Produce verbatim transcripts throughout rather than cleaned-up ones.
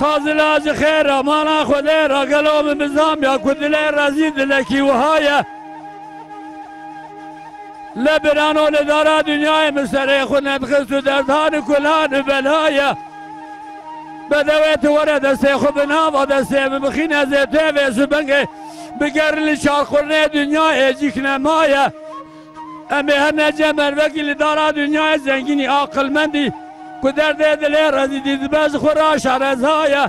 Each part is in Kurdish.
Xazila ji xêra mana Xwedê ra gelo min bizam ya ku dilê rezî dilekî wiha ye. Le birano li dara dinyayê min serê xwe nedixist û derdan û kulan û bela ye. Bedewê tu were destê xwe bi nava destê min bixîne zê tevê ji bingê bigerin li çar qurnê dinyayê cîk nemaye. Em ê her nece mervekî li dara dinyayê zengînî aqilmendî ku derdê dilê rezî dî dibe ji xwe ra şereza ye.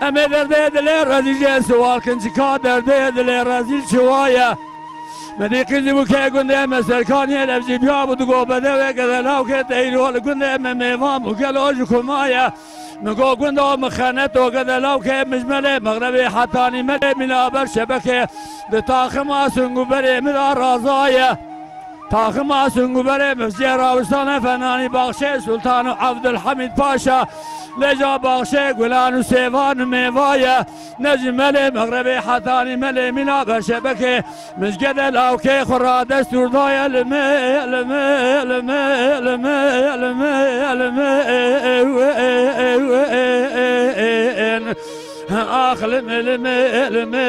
Em ê derdê dilê rezî jê siwal kin çika derdê dilê rezî çiwa ye. Medî qîzî bû ke gundê me serkaniyê lev jî biya bû digo bedewê gede lawkê teyro li gundê me mêvan bû gelo ji kuma ye. Min got gundo min xeneto gede lawkê min ji melê mexrebê hetanî melê mîna ber şebekê di taxima singûberê min de raza ye. Taxima singûberê min jê rawiştane fenanî baxşê Sultan û Evdilhemîd Paşa lêca baxşê gulan û sêvan û mêva ye. Ne ji melê mexrebê hetanî melê mîna ber şebekê Min ji gede lawkê xwe ra destûr daye li me, li me, li me, li me, li me, li me, ax li me, li me, li me,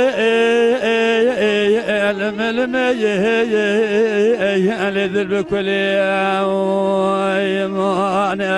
li me, li me, li me, li dil bi kulê, oy, mane.